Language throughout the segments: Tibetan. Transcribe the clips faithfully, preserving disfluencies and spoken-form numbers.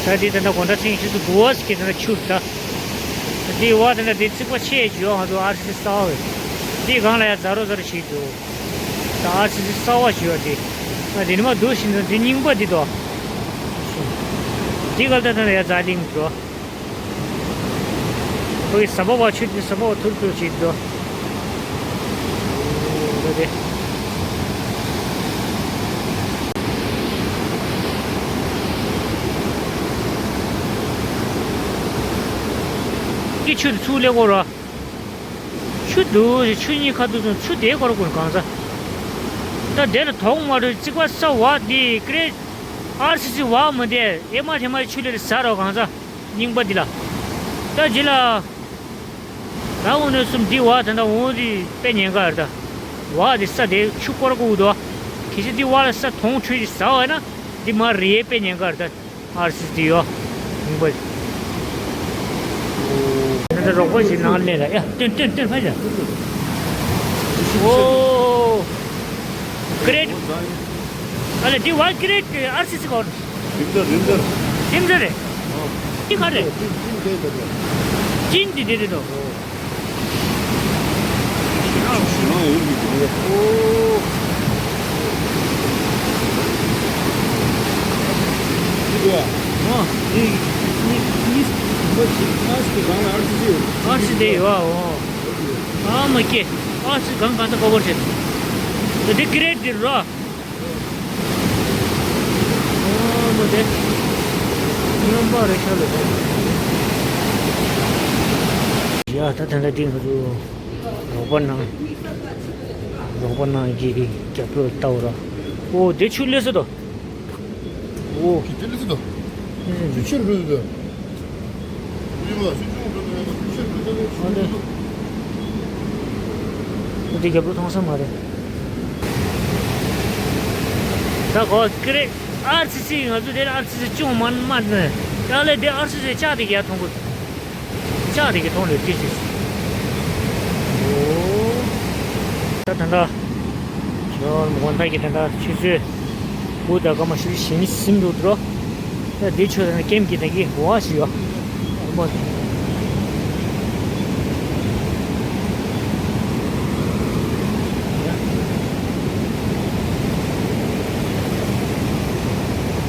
ད་འདི་ད་ལྟ་དགོང་དག་ཐེངས་ཤིག་ཏུ་དུ་བ་ཞིག་གི་ད་ལྟ་ཆུར་ད། འདི་བ་ད་ལྟ་འདི་རྩིག་པ་ཆེ་ཞུ་ཡོང་ང་ཚོ་ཨར་སི་སི་གསར་བ་རེད། འདི་སྒང་ལ་ཡ་ཛ་རོ་ཛ་རོ་ཞིག་འདུག་ད་ཨར་སི་སི་གསར་བ་ཞུ་ཡོང་འདི། ང་འདི་ནི་མ་འདུག་ཤིང་འདི་རྙིང་པ་འདི་དོ། འདི་ག་ལ་ད་ད་ལྟ་ཡ་ཛ་ལིང་འགྲོ། ཁོ་གི་ཟ་བ་བ་ཆུ་དེ་ཟ་བ་བ་ཐུར་ཐུར་བྱེད་འགྲོ། འདི་དེ། ཀི་ཆུ་དེ་ཚུར་ལེགས་པོ་ར། ཆུ་འདུག་ཆུ་གཉིས་ཁ་ཐུག་སོང་ཆུ་དེའི་སྐོར་ཀུན་གང་ཟ། ད་དེ་ལ་དོག་མ་རུ་རྩིག་པ་ས་བ་དེ་ཀི་རེ། ཨར་སི་སི་བ་མ་དེ་ཨེ་མ་ཐེ་མ་ཆུ་ལེར་ཟ་རོ་གང་ཟ། རྙིང་པ་འདི་ལ། ད་འདི་ལ། ད་འོ་ནས་གསུམ་འདི་བ་ད་ད་འོ་འདི་དཔེ་ཉེན་ཁ་རེད་ད། བ་འདི་ས་དེ་ཆུ་སྐོར་གུ་དོ། གལ་སྲིད་འདི་བ་ལ་ས་དོང་ཁྲོད་ཅིག་ཟ་བ་ན་འདི་མ་རེད་དཔེ་ཉེན་ཁ་རེད་ད། ཨར་སི་སི་འདི་ཡོ། ཡིན་པ། ད་ད་རོགས་པ་ཞིག་ནང་ལས་ལ་ཡ་སྟོན་སྟོན་སྟོན་ཕ་ཡ། ཨོ། ཀི་རེད། ཨ་ལེ་འདི་བ་ཀི་རེད་ཨར་སི་སི་གོ། རིམ་གྲོ་རིམ་གྲོ། རིམ་གྲོ་རེད། ཨོ། འདི་ག་རེད། ཅིན་ཅིན་ཅིན་དེ་དེ་དེ། ཅིན་འདི་དེ་དེ་དོ། ཨོ། ཞེ་དྲག་ཞེ་དྲག་ཡོད་ཀྱི་འདུག་ཨོ། འདི་དེ་བ། ཨོ། འདི་གཉིས་གཉིས་གཉིས་ཨར་སི་སི་གང་ལ་ཨར་སི་སི་ཡོད། ཨར་སི་སི་དེ་ཡོད་ཨོ། ཨ་མ་ཀེ། ཨར་སི་སི་གང་གང་ད་ཀོ་བར་བྱེད། འདི་ཀི་རེད་འདི་རོ། ཨོ་མ་དེ། ཉམས་པ་རེ་ཤ་ལེ། ཡ་ད་ད་ལྟ་འདི་ང་ཚོ་རོགས་པ་ནང་། རོགས་པ་ནང་གི་རྒྱབ་ལོགས་ལྟ་བ་ར། ཨོ་དེ་ཆུ་ལེ་སོ་དོ། ཨོ། དེ་ལེ་སོ་དོ། ཆུ་ཆུར་བུད་དོ། འདི་རྒྱབ་ལོགས་མཐོང་ས་མ་རེད། ད་གོ་ཀི་རེད། ཨར་སི་སི་ང་ཚོ་དེར་ཨར་སི་སི་ཅུང་མ་མ་ནི། ཡང་ལས་དེ་ཨར་སི་སི་ལྕགས་དེ་ག་མཐོང་གི། ལྕགས་དེ་ག་མཐོང་ལས་ཏི་སི། ཨོ། ད་ད་ད། ཁྱོད་མོ་ད་གི་ད་ད་ཆུ་ཚོད། འུ་ད་ག་མ་ཤུ་ཤིང་སིམ་འདུག་འགྲོ། ད་འདི་ཆོས་དང་ཀེམ་གྱི་དང་གི་འོ་ཞུ་ཡོ།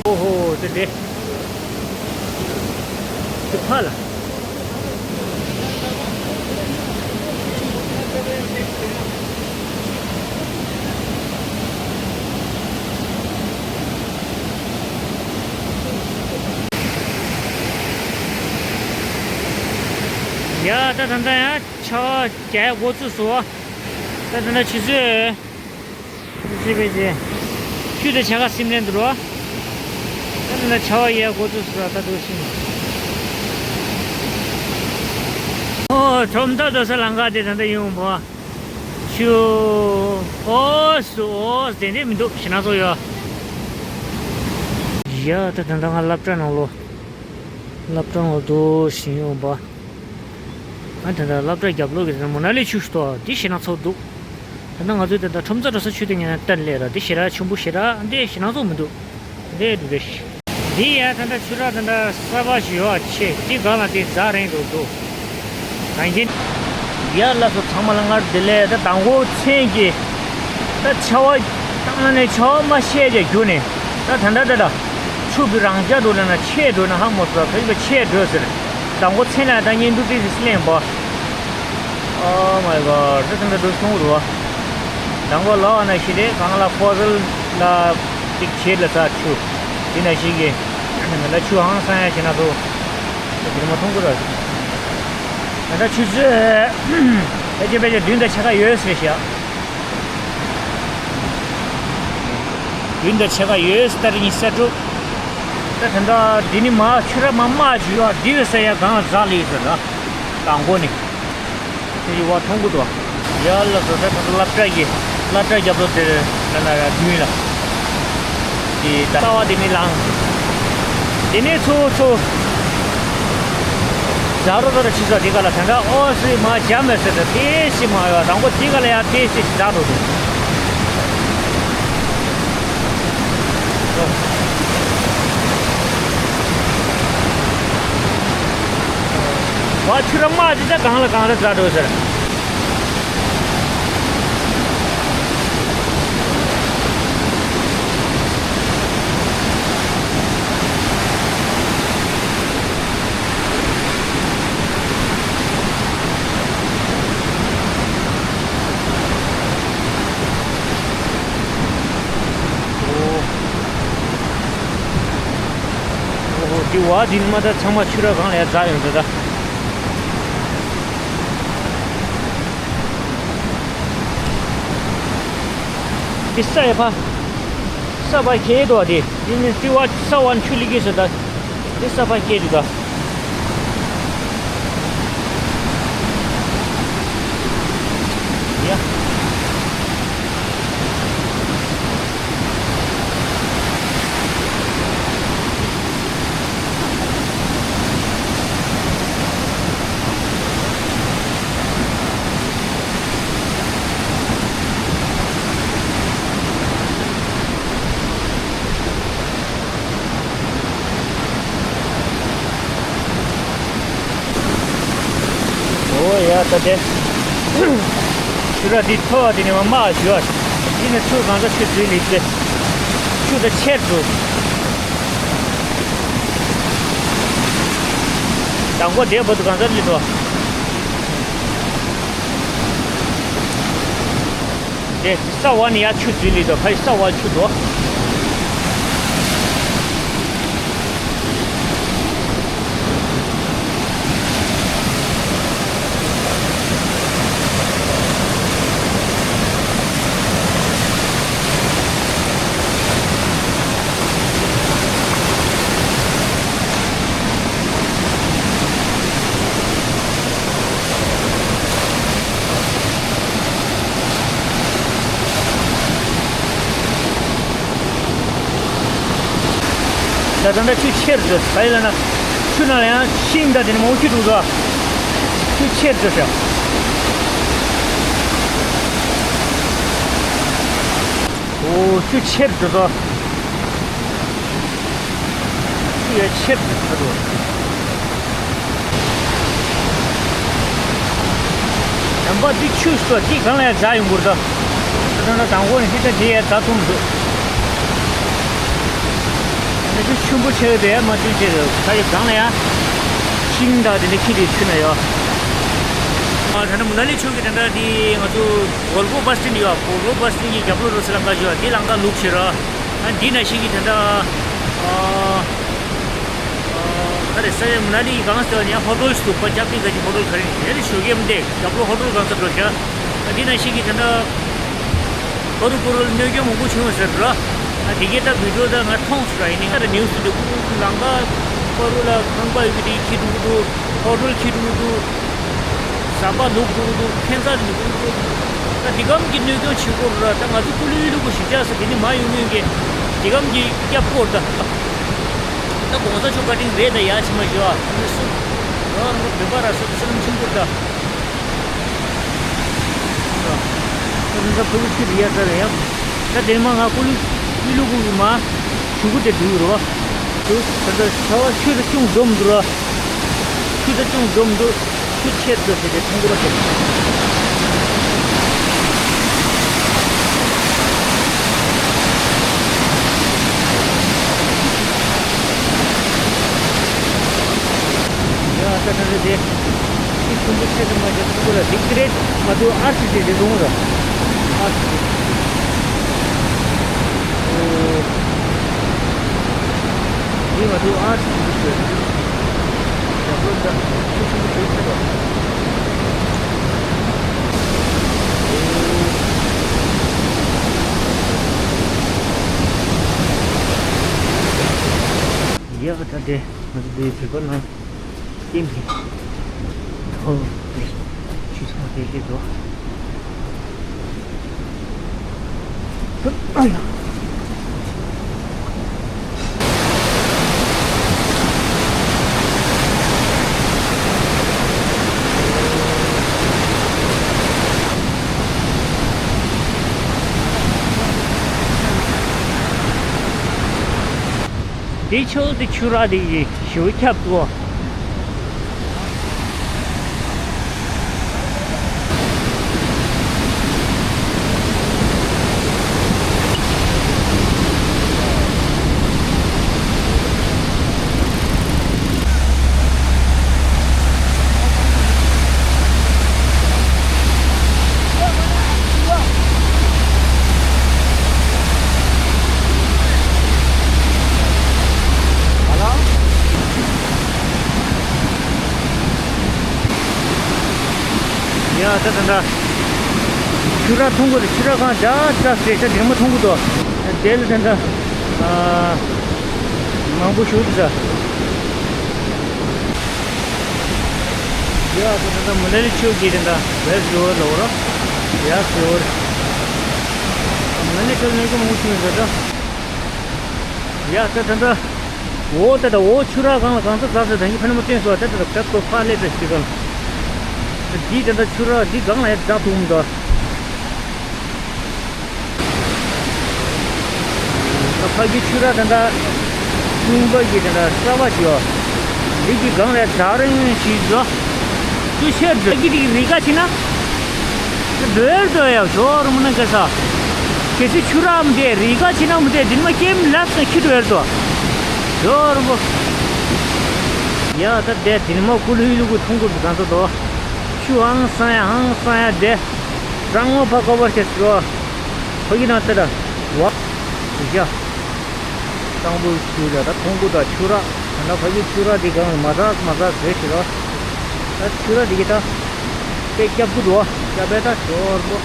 ཨོ་ཧོ་དེ་དེ། དེ་ཕ་ལ། ཡ་ད་ད་ད་ཡ་ཆ་བ་རྒྱག་འགོ་ཚུགས་སོ། ད་ད་ད་ཆུ་ཚོད། ཅི་བྱེད་ཅི། ཆུ་དེ་ཆ་ག་སིམ་ལེན་འདུག་རོ། ད་ད་ད་ཆ་བ་ཡ་འགོ་ཚུགས་སོ་ད་དུ་ཤིང་། ཨོ་ཁྲོམ་ཐག་འགྲོ་ས་ལམ་ཁ་དེ་ད་ད་ཡོང་བ། ཆུ། ཨོ་སུ་ཨོ་དེ་འདྲས་མི་འདུག་ཞེ་ན་ཚོ་ཡོད། ཡ་ད་ད་ད་ང་སློབ་གྲྭ་ནང་ལོ། སློབ་གྲྭ་ནང་ལོ་འདུག་ཞིང་ཡོང་བ། ཨ་ད་ད་སློབ་གྲྭ་རྒྱབ་ལོགས་ཀྱི་ད་མོ་ན་ལི་ཆུ་ཞིག་ཏོ་འདི་ཞེ་ན་ཚོ་འདུག་ད་ད་ང་ཚོའི་ད་ད་ཁྲོམ་རྩ་འགྲོ་ས་ཆུ་དེ་ངས་བསྟན་ལས་ར་འདི་ཞེ་ར་ཆུང་པོ་ཞེ་ར་འདི་ཞེ་ན་ཚོ་མི་འདུག་འདི་འདུག་རེ་ཞིག་འདི་ཡ་ད་ད་ཆུ་ར་ད་ད་ས་བ་ཞིག་ཡོད་ཆེ་འདི་གང་ལ་འདི་རྫ་རིང་དུ་འདུག་གང་ཡིན། ཡ་ལ་སོ་ཚང་མ་ལ་སྔར་བདེ་ལེགས། ད་དང་པོ་མཚན་གྱི་ད་ཆར་པ་བཏང་ན་ནས་ཆར་པ་མ་ཤེས་ཀྱི་རྒྱུ་ནས་ད་ད་ད་ད་ད་ཆུ་གི་རང་འཇགས་འགྲོ་ལ་ན་ཆད་འགྲོ་ན་ཧ་མ་སོ་ད་ཕེབས་པ་ཆད་འགྲོ་ཟེར། དང་པོ་མཚན་ལ་ད་བརྙན་ཐུང་ཏི་སི་གླེང་བ། Oh my god ད་ད་ད་འགྲོ་སོང་རུ་བ། དང་པོ་ལ་བ་ན་ཤི་རེད་གང་ལ་ཕོ་ཟལ་ལ་ཏིག་ཆེད་ལ་ཚ་ཆུ་དེ་ན་ཤི་གི་ད་ཆུ་ཧང་སང་ཡ་ཤི་ན་ཚོ། ད་དེར་མ་མཐོང་གི་ར། ད་ལྟ་ཆུ་ཚོད་ཕལ་ཆེར་ཕལ་ཆེར་བདུན་དང་ཕྱེད་ཀ་ཡོད་ཟེར་ཤག་བདུན་དང་ཕྱེད་ཀ་ཡོད་ཟེར་ད་རེས་ཉི་ཤུ་རྩ་དྲུག་ད་ད་ལྟ་འདི་ནི་མ་ཆུ་ར་མ་མ་ཆུ་ཡོད་འདི་ཡོད་ས་ཡ་གང་ཟག་ལ་ཡོད་ཟེར་ན་དང་པོ་ནི། དེ་ཡི་བ་མཐོང་གི་འདུག་ཡ་ལ་སོ་ད་ད་སློབ་གྲྭ་གི་སློབ་གྲྭ་རྒྱབ་ལོགས་དེར་ལ་ལ་ཡ་མདུན་ལ། དེ་ད་ལྟ་བ་དེ་ནི་ལངས། དེ་ནས་ཚུར་ཚུར། ཟ་རོ་ཟ་རོ་ཕྱི་ས་དེ་ག་ལ་ད་ལྟ་ཨོ་སི་མ་རྒྱ་མེད་ཟེར་ད་དེ་སི་མ་ཡོད་དང་པོ་དེ་ག་ལ་ཡ་དེ་སི་ཟ་རོ་དེ། ཨ་ཆུ་ར་དམག་ཅི་ད་གང་ལ་གང་ལ་འཛག་འགྲོ་ཟེར། འོ་འོ་འདི་བ་འདི་ནི་མ་ད་ཚང་མ་ཆུ་ར་གང་ལ་ཡ་འཛག་ཡོང་འདུག་ད། འདི་ས་ཡ་ཕ། ས་ཕ་ཁེ་དོ་དེ། འདི་ནི་ཏི་བ་ས་བ་ཆུ་ལི་ཀེ་སོ་ད། འདི་ས་ཕ་ཁེ་དུ་ད། ཡ། འོ་ཡ་ད་དེ། ཆུ་ར་འདི་མཐོ་བ་དེ་ནི་མ་དམའ་བ་ཞུ་བ། འདི་ནི་ཆུ་གང་ས་ཆུ་འཛུལ་ལི་ཏེ། ཆུ་ད་ཆེར་འགྲོ། དང་པོ་དེ་བར་དུ་གང་ས་ལི་འགྲོ། དེ་ས་བ་ནི་ཡ་ཆུ་འཛུལ་ལི་འགྲོ་ཕ་ཡི་ས་བ་ཆུ་འགྲོ། ད་ད་ད་ཆུ་ཆེར་འགྲོ་ས་ཡི་ལ་ན། ཆུ་ན་ལ་ཡང་ཤིང་ད་དེ་ནི་མོ་ཆུ་འགྲོ་ས། ཆུ་ཆེར་འགྲོ་ས། འོ་ཆུ་ཆེར་འགྲོ་ས། ཆུ་ཡ་ཆེར་འགྲོ་ས་འགྲོ། ནམ་པ་འདི་ཆུ་སོ་འདི་གང་ལ་ཡང་འཛག་ཡོང་གི་རེད་ད། ད་ད་དང་པོ་ནས་ཧི་ད་འདི་ཡ་འཛག་ཐུབ་འདུག་ད་ཆུ་ཆེན་པོ་ཆེ་བས་མ་བསྟུན་ཆེ་རེད་ད་ཡ་གང་ལ་ཡང་ཤིང་ད་དེ་འདྲ་ཁྱི་དེ་ཆུ་ན་ཡོད། ཨ་ད་ནི་མུ་ན་ལི་ཆུ་གི་དེ་འདྲ་འདི་ང་ཚོ་བོལ་བོ་བྷ་སི་ཊན་ཡོད། བོལ་བོ་བྷ་སི་ཊན་གི་རྒྱབ་ལོགས་རུ་སི་ལང་ཀ་ཞུ་བ་འདི་ལང་ཀ་ལུག་ཆེ་ར། ཨ་འདི་ན་ཤིང་གི་དེ་འདྲ་ཨ། ག་རེ་ས་ཡ་མུ་ན་ལི་གང་ཟེར་བ་ནི་ཧོ་ཊེལ་སུ་པ་ཅབ་ཏི་ག་ཅི་ཧོ་ཊེལ་ག་རེ་ཡ་རི་ཞོ་གེམ་དེ་རྒྱབ་ལོ་ཧོ་ཊེལ་གང་ས་འགྲོ་ཤ། ཨ་འདི་ན་ཤི་གི་དེ་འདྲ་ཧོ་རུ་ཀོ་རུ་གནོད་སྐྱོན་མང་པོ་བྱུང་ཟེར་ར། ཨ་དེ་གའི་ད་བི་ཌིའོ་ད་ང་མཐོང་སོང་ར། ཡིན་ནི་ང་ར་ནིའུ་སི་དེ་ཀུ་ལང་ཀ་ཀོ་རུ་ལ་ཁང་པ་ཡོད་གི་དེ་ཁྱི་འགྲོ་གི་འདུག་ཧོ་ཊེལ་ཁྱི་འགྲོ་གི་འདུག་ཟམ་པ་ལུག་འགྲོ་གི་འདུག་ཁྱད་མཚར་ནི་འགྲོ་གི་འདུག་ད་དེ་གམ་གི་གནོད་སྐྱོན་བྱེད་སྐོར་ར། ད་ང་ཚོ་ཀུ་ལུ་ལུ་གུ་ཞིག་ཅག་ས་དེ་ནི་མ་ཡོང་མྱོང་གི་དེ་གམ་གི་སྐྱབས་སྐོར་ད། ད་གོང་ས་མཆོག་བཀའ་དྲིན་རེད། ད་ཡ་ཕྱི་མ་ཞུ་བ་ནི་སུ་རང་རང་བོད་པ་ར་སུ་བསོད་ནམས་ཆེན་པོ་ད། ད་ད་ཕུ་བོ་ཆུ་རི་ཡ་ད་རེད་ཡ། ད་དེ་མ་ང་ཀུ་ལུ་ཀུ་ལུ་ཀུ་ལུ་མ་ཞུ་གུ་དེ་འདུག་རོ། དུ་ད་ད་ཚ་བ་ཆུ་ད་ཅུང་འཛོམས་འདུག་རོ། ཆུ་ད་ཅུང་འཛོམས་འདུག་ཆུ་ཆེར་འགྲོ་ཟེར་ཏེ་མཐོང་གི་རེད། ཡ་ད་ད་ད་དེ་ཅི་ཆུང་པོ་ཆེ་ཙམ་མ་བྱས་ཐུག་གི་རེད། དེ་གི་རེད་མ་གཏོགས་ཨར་སི་ཏི་དེ་རུང་ར་ཨར་སི་ཏི། འདི་མ་གཏོགས་ཨར་སི་ཏི་འདུག་ཟེར། རྒྱབ་ལོགས་འདྲ་ཆུ་ཆུང་པོ་ཆེ་ཆེ་འདྲ། ཡག་ད་དེ་ང་ཚོ་འདི་བོད་པ་ནང་སྐྱེམས་ཀྱི་ཧོ་ཆུ་ཚང་དེ་གི་འགྲོ། འདི་ཆུ་འདི་ཆུ་ར་འདི་ཡི་ཞུ་ཁྱབ་ཏུ། ད་ད་ད། ཆུ་རགས་མཐོང་གི་འདུག་ཆུ་རགས་གང་འདྲ་འདྲ་ཟེར་ཤ་དེ་མ་མཐོང་གི་འདུག་དེ་ལ་ད་ད། ཨ། མང་པོ་ཞུ་གི་ས། ཡ་ད་ད་ད་མ་ན་ལི་ཆུ་གི་ད་ད་བེ་སི་ཝར་ལོ་ར། ཡ་སི་ཝར། མ་ན་ལི་ཆུ་ནས་གི་མང་པོ་ཞུ་གི་ས་ད། ཡ་ད་ད་ད། འོ་ད་ད་འོ་ཆུ་རགས་གང་ལ་གང་ས་ཟ་ས་ད་ཡི་ཕ་ནི་མ་བསྟན་སོ་ད་ད་ད་ད་ཁོ་ཕ་ལེ་ད་ཞིག་གང་། འདི་ད་ད་ཆུ་རགས་འདི་གང་ལ་ཡ་ཟ་ཐུབ་མི་འདུག་ད་ཕ་གི་ཆུ་རགས་ད་ད་ཀུན་པ་གི་ད་ད་ས་བ་ཞིག་ཡོད། འདི་གི་གང་ལ་ཡ་ཟ་རིང་ཞིག་ཟ། ཆུ་ཤེར་འདི་གི་འདི་གི་རི་ག་ཕྱིན་ན། འདོད་འདོད་ཡ་ཞོར་མོ་ན་ག་ས། གལ་སྲིད་ཆུ་རགས་མི་དེ་རི་ག་ཕྱིན་ན་མི་དེ་འདི་མ་སྐྱེམ་ལབ་ས་ཁྱི་འདོད་དོ། ཞོར་མོ། ཡ་ད་དེ་འདི་མ་ཀུ་ལུ་ལུ་གུ་ཐུང་གུ་གང་ཚོ་དོ། ཆུ་ཧང་སང་ཡ་ཧང་སང་ཡ་དེ། གཙང་མ་ཕ་ཀ་བར་ཆེ་སོ། ཕ་གི་ན་ཏེ་ད། ཝ། ཡ། གཙང་པོའི་ཆུ་ལ་ད་ཐོང་གུ་དང་ཆུ་རགས་ད་ན་ཕ་གི་ཆུ་རགས་འདི་གང་མ་ཟག་མ་ཟག་ཟེར་ཞིག་རོ། ད་ཆུ་རགས་འདི་གི་ད། དེ་སྐྱབས་གུ་འགྲོ་སྐྱབས་པའི་ད་ཞོར་པོ།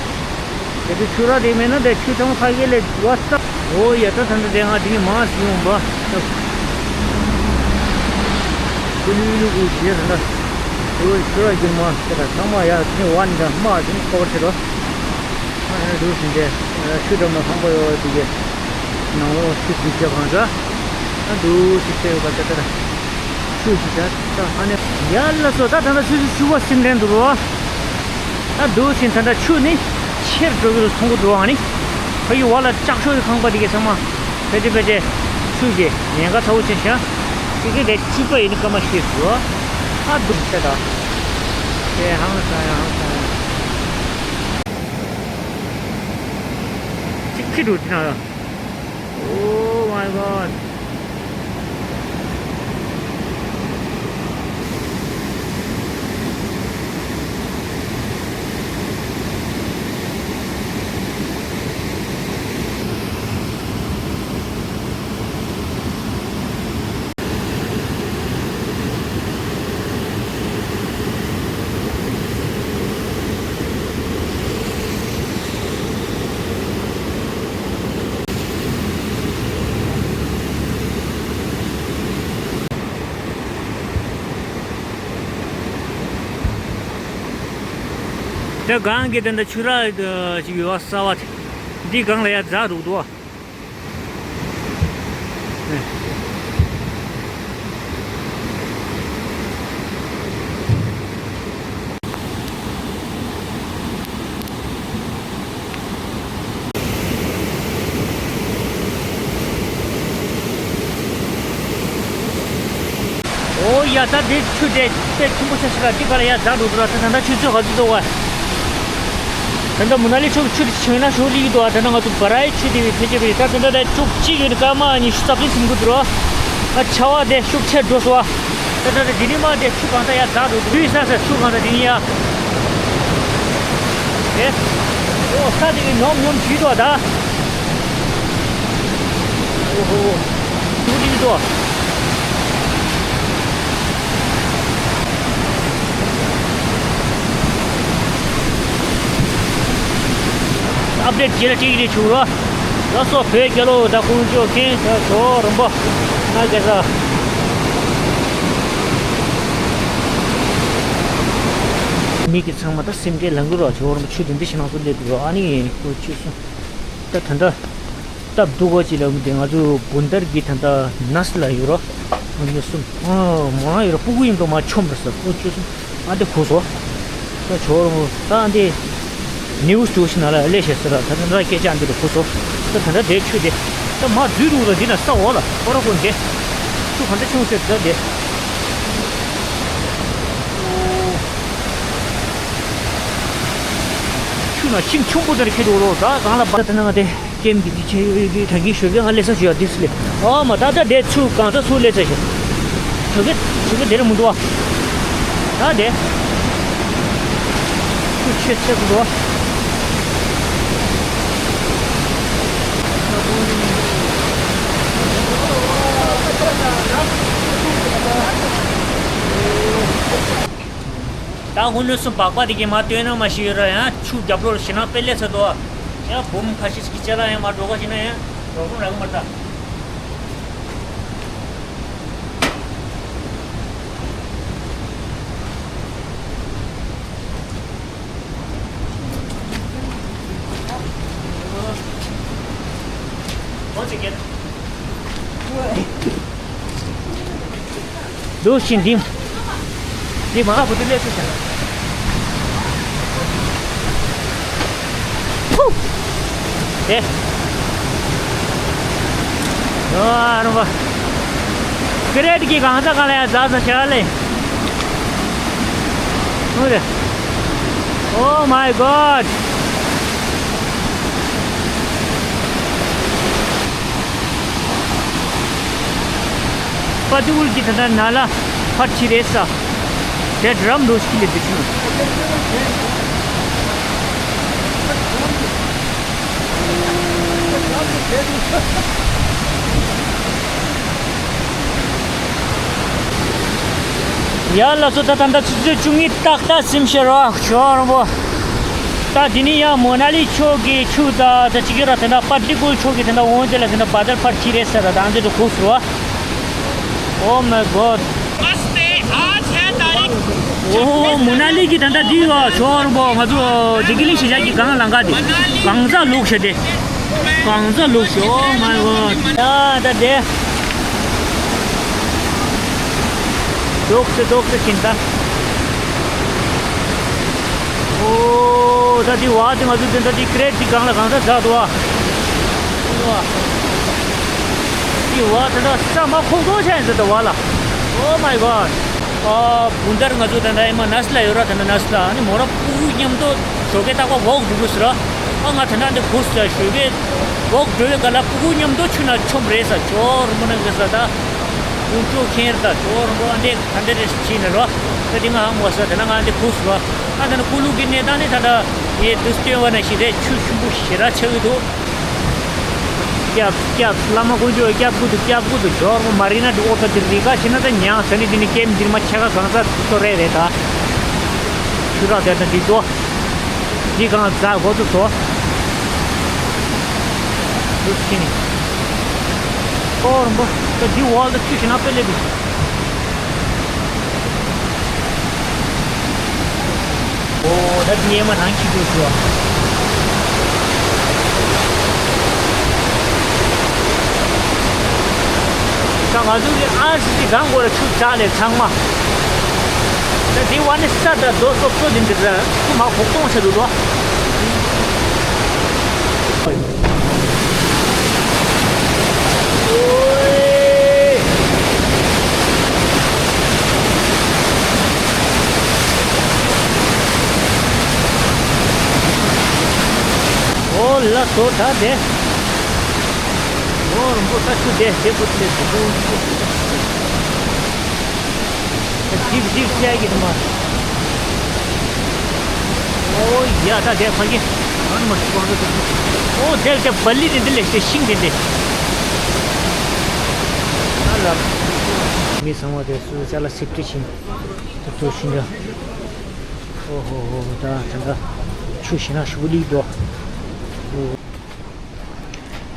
དེ་དུ་ཆུ་རགས་འདི་མེད་ན་དེ་ཆུ་ཚང་ཕ་གི་ལས་བ་ས། འོ་ཡ་ད་ད་ད་དེ་ང་འདི་ནི་མ་ཟིན་འོང་པ། ཀུ་ལུ་ལུ་གུ་ཞེས་ད་ད། འོ་ཆུ་རགས་རྒྱུ་མ་དེ་ད་ཚང་མ་ཡ་དེ་ནི་བ་ནི་ད་མ་ཟིན་སྐོར་ཆེ་རོ། ཨ་ཡ་འདུག་ཟིན་ཏེ། ཆུ་འགྲམ་ན་ཁང་པ་ཡོད་པ་དེ་གའི་ནང་ལོགས་ཆུ་འཛུལ་བྱེད་གང་འདྲ། ཨ་འདུག་སེ་བྱས་ཡོད་པ་དེ་ལྟར། ཆུ་ཞིག་ད་ད་ཧ་ནས་ཡར་ལ་སོ་ད་ད་ལྟ་ཆུ་ཆུ་ཆུ་བ་སིམ་ལེན་འདུག་རོ། ཨ་འདུག་སེ་ད་ལྟ་ཆུ་ནི་ཆེར་འགྲོ་གི་རུ་མཐོང་གི་འདུག་ཨ་ནི། ཕ་ཡི་བ་ལ་ལྕགས་ཤོག་གི་ཁང་པ་དེ་གའི་ཚང་མ་ཕལ་ཆེར་ཕལ་ཆེར་ཆུ་གི་ཉེན་ཁ་ཚ་བོ་ཆེ་ཤ། དེ་གའི་དེ་གཅིག་པ་ཡིན་ནི་སྐར་མ་ཤེས་འདུག་ཨ་འདུག་སེ་ད། དེ་ཧང་སང་ཡ་ཧང་སང་ཡ། ཅིག་ཁི་འགྲོ་དེ་ན། Oh my god. དེ་སྒང་གི་དེ་འདྲ་ཆུ་རགས་ཅིག་ཡོད་པ་གསར་པ་དེ། འདི་སྒང་ལ་ཡ་འཛེག་འདུག་འདུག་ཨོ་ཡ་ད་འདི་ཆུ་དེ་དཔེ་ཆེན་པོ་ཆགས་ཤག་ད་འདི་ག་ལ་ཡ་འཛེག་འགྲོ་འདུག་ར། ད་ད་ད་ཆུ་ཚོད་ག་ཚོད་འདུག་བ། ད་ད་མུ་ན་ལི་ཆུ་ཆུ་དེ་ཆེན་ན་ཞོ་ལི་འདུག་བ། ད་ད་ང་ཚོ་བ་རའི་ཆུ་དེ་བའི་ཕལ་ཆེར་བའི་ད་ད་ད་ད་ཆུ་གཅིག་ཡོད་ནི་སྐར་མ་ཉི་ཤུ་རྩ་བདུན་ཟིན་གི་འདུག་ར། ད་ཆར་པ་དེ་ཤུགས་ཆེ་འགྲོ་སོང་བ། ད་ད་ད་འདི་ནི་མ་དེ་ཆུ་གང་ད་ཡ་འཛེག་འགྲོ་འདུག་དུས་ས་ས་ཆུ་གང་ད་འདི་ནི་ཡ། དེ། ཨོ་ས་དེ་གི་ཉོམ་ཉོམ་བྱིས་འདུག་ད། ཨོ་ཧོ། ཆུ་དེ་གི་འདུག་ཨབ་ཌེཊ་བྱེད་ལ་ཅིག་རེ་བྱུང་རོགས། ལགས་སོ་བོད་རྒྱལ་ལོ་དང་དཀོན་མཆོག་མཁྱེན་ད་ཞོ་རིན་པོ་ང་རྒྱལ་ས། མི་གི་ཚང་མ་ད་སེམས་ཁྲལ་ལང་གི་རོགས་ཞོ་རིན་པོ་ཆུ་དེ་འདི་ཞིག་ནང་སོ་འདེབས་འདུག་རོགས་ཨ་ནི་ཀོ་ཆུ་སོང་། ད་ད་ད་སྟབས་སྡུག་གོ་ཅི་ལ་འདི་ང་ཚོ་བུན་དར་གི་ད་ད་ནས་ལ་ཡོད་རོགས་ཨ་ནི་སུམ་ཨ་མ་ཡོད་རོགས་སྤུ་གུ་ཡིན་དོ་མ་ཆོམ་ར་ས་ཀོ་ཆུ་སོང་ཨ་འདི་ཁུ་སོ། ད་ཇོ་རོང་ད་འདི་ནིའུ་སི་ཞིག་ནང་ལ་སླེབས་ཤག་ཟེར་ར། ད་ད་ད་སྐད་ཆ་འདི་ལ་གོ་སོང་། ད་ད་ད་དེ་ཆུ་དེ་ད་མ་འཛུལ་འདུག་ད་འདི་ན་ས་འོག་ལ་ཁོ་ར་ཁོ་འདི་ཆུ་གང་འདྲ་ཆུང་ཟེར་ད་དེ། ཆུ་ན་ཤིང་ཆུང་པོ་དེར་ཁེལ་འདུག་ལོ། ད་གང་ལ་བ་ད་ན་དེ་ཀེམ་གི་དེ་ཆེ་ཡོད་གི་ད་གིན་ཞོགས་ཀས་ང་སླེབས་ས་ཞུ་ཡ་དེ་སུ་ལེ། ཨ་མ་ད་ད་དེ་ཆུ་གང་ས་སུ་སླེབས་ས་ཞུ། ཆུ་གི་ཆུ་གི་དེ་རེ་མི་འདུག་བ། ད་དེ། ཆུ་ཆེ་ཆེ་གི་འདུག་བ། ད་ དངུལ་སྣོད་གསུམ་སྦག་སྦག་དེ་གས་མར་བཏོན་ན་མ་ཤེས་ཡོད་ར། ཡང་ཆུ་རྒྱབ་ལོགས་ལ་ཞེད་སྣང་དཔེ་སླེབས་ཚར་འདུག་ཨ། ཡང་འབུམ་ཁ་ཤས་ཤིག་གི་ཅ་ལག་ཡང་མར་འགྲོ་ག་ཞེད་སྣང་ཡང་འགྲོ་ཁུངས་རག་གི་མ་རེད་ད། འདུག་ཤིང་འདི། འདི་མ་བུ་དེ་ལས་སུ་ཤ། ཕུ། དེ། ཨ་རོ་བ། ཀི་རེད་ཀྱི་གང་ས་གང་ལ་ཡང་ཟ་ས་བྱ་ལེ། ཧུ་རེ། Oh my God. པ་ཏི་ཀུལ་གྱི་ད་ལྟ་ན་ལ་ཕར་ཕྱི་རེད་ས། དེ་འགྲམ་འགྲོ་ཤི་ལེ་དེ་ཆུ། ཡ་ལགས་སོ། ད་ད་ལྟ་ཆུ་ཚོད་བཅུ་གཉིས་ཏག་ཏག་ཟིན་ཤར་བ་ཞོར་པོ། ད་དེ་ནས་ཡང་མོ་ན་ལི་ཕྱོགས་ཀྱི་ཆུ་ད་ད་ཅི་གི་ར་དེ་འདྲ་པ་ཏི་ཀུལ་ཕྱོགས་ཀྱི་དེ་འདྲ་འོང་དེ་ལ་དེ་འདྲ་བ་དར་ཕར་ཁྱི་རེད་ཟེར་ར། ད་འདི་འགྲོ་གོ་སུ་བ། Oh my God. ཨོ་མོ་ན་ལི་གི་ད་ལྟ་འདི་བ་ཞོར་པོ་ང་ཚོ་དེ་གི་ལི་ཤི་ཞག་གི་གང་ལང་ག་དེ་གང་ཚ་ལུག་ཤ་དེ། གང་ཚ་ལུག་ཤ། Oh my God. ཡ་ད་དེ། ཏོག་ཙེ་ཏོག་ཙེ་ཕྱིན་ད། ཨོ་ད་དེ་བ་དེ་ང་ཚོ་དེ་འདྲ་དེ་ཀི་རེད་དེ་གང་ལ་གང་ཚ་ཛ་དུ་བ། དེ་བ་དེ་འདྲ་ས་མ་ཁོག་ཏོ་ཆ་ཡིན་ཟེར་ད་བ་ལ། Oh my God. ཨ་བུན་དར་ང་ཚོ་དེ་འདྲ་ཡིན་མ་ནས་ལ་ཡོད་ར། དེ་འདྲ་ནས་ལ་ཨ་ནི་མོ་ར་ཕྲུ་གུ་མཉམ་དུ་ཞོགས་ཀས་རྟག་པར་ཝོག་འགྲོ་དགོས་ཟེར་ར། ཨ་ང་དེ་འདྲ་འདི་གོ་ས་ཞོགས་ཀས་ཝོག་འགྲོ་བའི་སྐབས་ལ་ཕྲུ་གུ་མཉམ་དུ་ཆུ་ནང་མཆོངས་རེད་ས། ཇོ་རུ་མོ་ནང་གི་ས་ད། དཀོན་མཆོག་མཁྱེན་རེད་ད། ཇོ་རུ་མོ་ཨ་འདྲས་ཨ་འདྲས་རེ་ཕྱིན་ནས་རོ། ད་དེ་ང་ཧ་མོ་ས་དེ་ན་ང་འདི་གོ་ས་རོ། ཨ་ད་ནི་ཀུ་ལུ་གི་གནས་སྟངས་ནི་ད་ད་ཡེ་དུས་སྟོན་བ་ན་ཞིག་རེད། ཆུ་ཆེན་པོ་ཞེ་དྲག་ཆགས་ཀྱི་འདུག་སྐྱབས་སྐྱབས་བླ་མ་དཀོན་མཆོག་སྐྱབས་དགོས་འདུག་སྐྱབས་དགོས་འདུག་ཇོ་རུ་མོ་མ་རི་ན་འདི་ཨོ་ད་འདིར་རི་ཁ་ཕྱིན་ན་ད་ཉང་ས་ནི་འདི་ནི་ཀེམ་འདིར་མ་ཆ་ག་གང་ས་ཏོ་རེ་རེད་ད། ཆུ་རགས་དེ་ད་འདི་ཏོ། འདི་གང་ཟ་གོ་ཚོད་ཚོ། འདུག་ཕྱིན་ནི། ཨོ་རུ་མོ་ད་འདི་འོག་ལ་ཆུ་ཞིག་ན་དཔེ་ལེབ་བི། ཨོ་ད་འདི་ཡེ་མ་ནང་ཁྱི་འདུག་ཟེར་བ། ད་ང་ཚོ་གི་ཨར་སི་སི་སྒང་སྐོར་ལ་ཆུ་བྱག་ལས་ཚང་མ། ད་འདི་བ་ནི་ས་ད་རྡོ་སོབ་སོབ་འདི་འདི་ར་ཆུ་མ་བོག་སྟོང་ཆ་འདུག་ལོ། ཨོ་ལ་སོ་ད་དེ། ཨོ་རུ་མོ་ད་ཆུ་དེ་དེ་བུ་དེ་དེ་བུ། ཞིབ་ཞིབ་བཤད་ཀྱི་མ། ཨོ་ཡ་ད་དེ་ཕ་གི། ཨ་ནི་མ་ཤི་གོང་དུ། ཨོ་དེ་དེ་བ་ལི་དེ་འདི་ལས་དེ་ཤིང་དེ་འདི། ཨ་ལ། མི་ཚང་མ་དེ་སུ་ཅ་ལག་སིབ་ཏི་ཤིང་། ཏུ་ཏུ་ཤིང་འདྲ། ཨོ་ཧོ་ཧོ་ད་དེ་འདྲ། ཆུ་ཤིང་ན་ཤུགས་ལི་འགྲོ།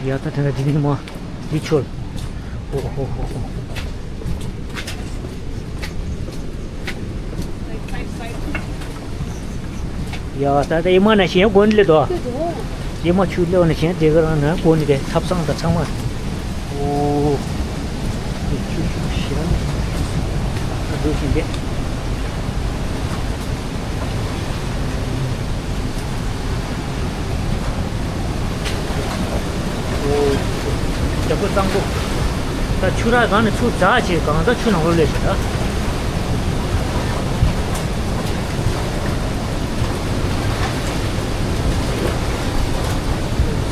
ཡ་ད་དེ་འདྲ་འདི་ནི་མ་འདི་ཆོལ། ཨོ་ཧོ་ཧོ་ཧོ། ཡ་ད་ད་ཨེ་མ་ན་ཤེས་གོ་ནི་ལེ་དོ། ཨེ་མ་ཆུ་ལེ་བ་ན་ཤེས་དེ་ག་རང་ན་གོ་ནི་དེ་ཐབ་ཚང་ད་ཚང་མ། ཨོ། ཆུ་ཆུ་ཤི་རང་། ཨ་འགྲོ་བཞིན་དེ། ཨོ། རྒྱ་པོ་གཙང་པོ། ད་ཆུ་རགས་སྒང་ནས་ཆུ་འཛག་བྱས་གང་ཟག་ཆུ་ནང་ལོགས་སླེབས་ཤག་ད།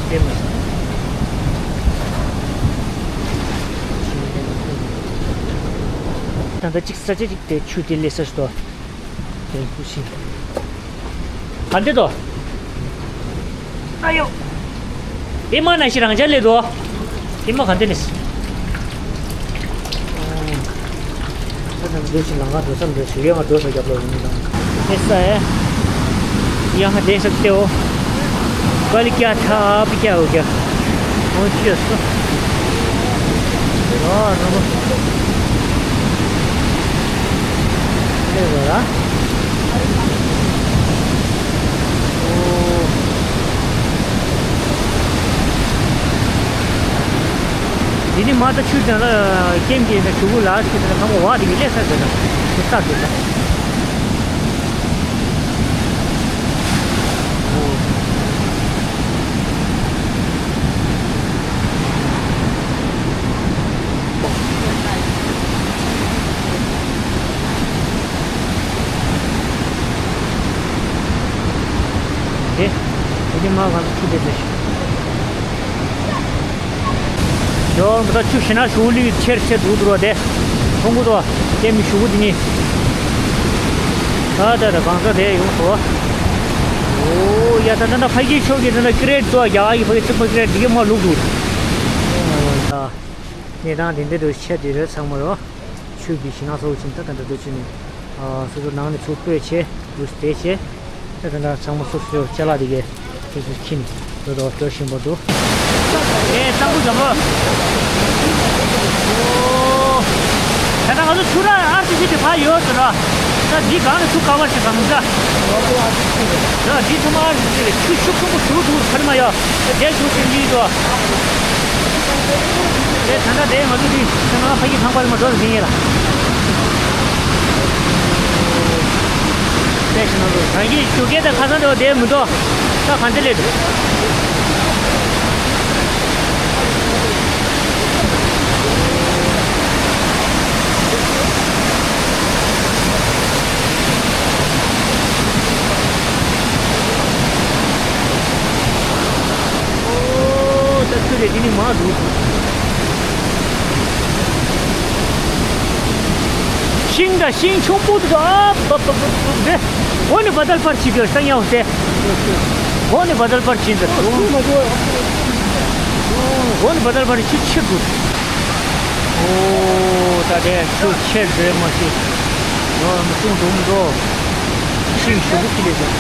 ལྟད་མོ། ད་ལྟ་གཅིག་ས་ཆ་གཅིག་དེ་ཆུ་དེ་སླེབས་ས་ཞིག་འདུག་དེ་ཀུ་ཤི། ག་འདྲ་འདུག་ཨ་ཡོ། ཨེ་མ་ན་ཤི་རང་ཅག་ལས་འདུག་ཨེ་མ་ག་འདྲ་ནས། ད་ འདུག་ཕྱིན་ལམ་ཁ་འགྲོ་ས་འདྲ་ཞུ་ཡས་ང་འགྲོ་ས་རྒྱབ་ལོག་ཡིན་ནམ། ཨེ་ས་ཨེ། ཡ་ཧ་དེ་ས་ཏེའོ། ཀ་ལི་ཀྱ་ཐ་ཨ་པི་ཀྱ་འོ་ཀྱ། འོ་ཅི་ཡོད་སོ། ཨ་ར་མ། ཨེ་ར་ར། འོ། འདི་ནི་མ་ད་ཆུ་དང་ལ་ཀེམ་གྱི་ནི་གྲུ་གུ་ལ་ཆུ་དང་ལ་ཁང་པ་བ་དེ་གི་ལས་ས་དེ་ན་ཆུ་ས་དེ་ལ། དེ། དེ་ནི་མ་གང་ཆུ་དེ་དེ་ཞིག་ཡོ་ད་ཆུ་ཤི་ན་ཤུ་ལི་ཆེར་ཆེར་འདུག་འདུག་རོ་དེ། ཁོང་གུ་དོ། དེ་མི་ཤུ་གུ་དེ་ནི། ད་ད་ད་གང་ས་དེ་ཡོང་སོ། འོ་ཡ་ད་ད་ད་ཕ་གི་ཤོག་གི་ད་ད་ཀི་རེད་དོ་ཡ་ཡི་ཕ་གི་ཚིག་པ་ཀི་རེད་དེ་གི་མ་ལུག་འདུག་ད་གནས་སྟངས་དེ་འདྲ་འདུག་ཆེ་དེ་རེད་ཚང་མ་རོ། ཆུ་གི་ཤི་ན་སོ་ཆེན་ད་ད་ད་འདུག་ཆུ་ནི། སོ་སོ་ནང་ནས་ཚུར་སྤོས་བྱས་འདུག་དེ་བྱས། ད་ད་ད་ཚང་མ་སོ་སོའི་ཅ་ལག་དེ་གས་སོ་སོ་ཁྱིམ་དུ་དོ་འགྲོ་བཞིན་པ་འདུག་ཨེ་གཙང་པོ་འཇམ་པོ། ཨོ། ད་ད་ང་ཚོ་ཆུ་ར་ཨར་སི་སི་དེ་ཕར་ཡོད་ཟེར་ར། ད་འདི་གང་ནས་ཆུ་ག་བར་ཞིག་གང་འདྲ། ད་འདི་ཚང་མ་ཨར་སི་སི་རེད། ཆུ་ཤུགས་ཆེན་པོ་ཞུ་འདུག་ཚར་མ་ཡོད། ད་དེ་ཆུ་ཀུན་གྱིས་འགྲོ། དེ་ད་ལྟ་དེ་ང་ཚོ་འདི་ཚང་མ་ཕ་གི་ཁང་པ་ལ་མ་འགྲོ་ཟིན་ཡིན་ལ། དེ་ཕྱི་ནང་དུ་རང་གི་རྒྱུ་སྐལ་དང་ཁ་སང་དེ་བ་དེ་མི་འགྲོ། ད་གང་ཅི་ལས་འགྲོ། ཨོ་ད་ཆུ་རེད་དེ་ནི་མ་འདུག་ཤིང་དང་ཤིང་ཆུང་པོ་དེ་ཚོ་ཨ་བབ་བབ་བབ་བབ་རེད། འོ་ནི་བ་དལ་པར་ཆི་དེ་ས་ཉའོ་སྟེ། འོ་ནི་བ་དལ་པར་ཆི་འདི། འོ་ནི་བ་དལ་པར་ཆི་ཆི་དགོས། ཨོ་ད་དེ་ཆུ་ཆེར་རེད་མ་ཤེས། འོ་མི་སྲུང་འགྲོ་མི་འགྲོ། ཤིང་ཞུ་བུ་ཁྱི་ལས་ཟེར།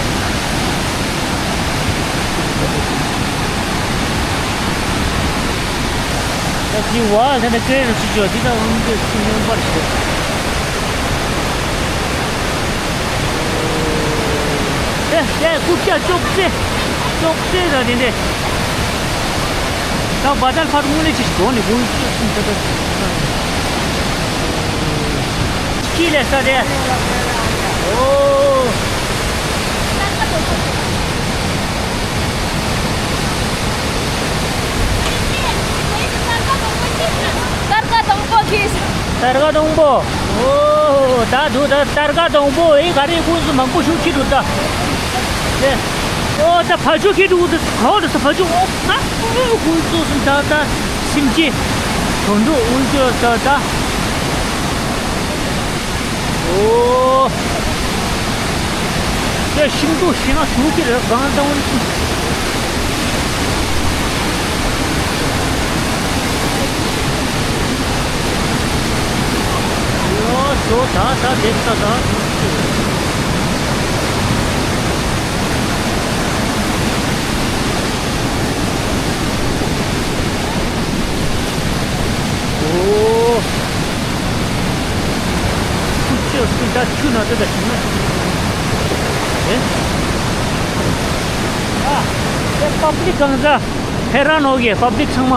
ད་དེ་བ་ད་ནི་ཀེ་རུ་སུ་ཅོ་དེ་ད་འོང་དེ་སུ་ཡོང་པར་ཤོག་དེ་དེ་རྐུབ་བཀྱག་ཅོག་ཙེ། ཅོག་ཙེ་ད་དེ་འདྲས། ད་བ་དལ་ཕར་དངོས་གནས་ཅི་ཞིག་འགྲོ་ནས་དགོས་ཅི་སུ་ད་ད། ཁྱི་ལས་ས་དེ། ཨོ། སྟར་ཀ་དང་པོ་གིས། སྟར་ཀ་དང་པོ། ཨོ་ད་དུ་ད་སྟར་ཀ་དང་པོ་ཨེ་ག་རེ་ཁོང་ཚོ་མང་པོ་ཞིག་ཁྱི་འདུག་ད། དེ། ཨོ་ད་ཕ་ཆུ་ཁྱི་འདུག་ད་གང་འདུག་ད་ཕ་ཆུ་ཨོ་ད་ཁོང་ཚོ་སུ་ད་ད་སིམ་ཅི། དོན་འགྲོ་དབུལ་སྐྱོར་ད་ད། ཨོ། དེ་ཤིང་ཏོག་ཤིང་ན་ཞུགས་ཀྱི་རེད་གང་དང་། ཡོ་ཟོ་ད་ད་དེ་ས་ད། ཨོ། ཁུ་ཆོས་སུ་ད་ཆུ་ན་དེ་ད་ཆུ་ན། ཨེ། ཨ། དེ་པབ་ལིག་གང་ཟ། ཧེ་རང་ནོ་གི་པབ་ལིག་ཚང་མ།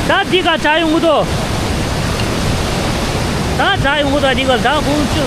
ད་འདི་ག་བྱ་ཡོང་གི་འདུག་ད་བྱ་ཡོང་གི་འདུག་འདི་ག་ད་ཁོང་ཆུ།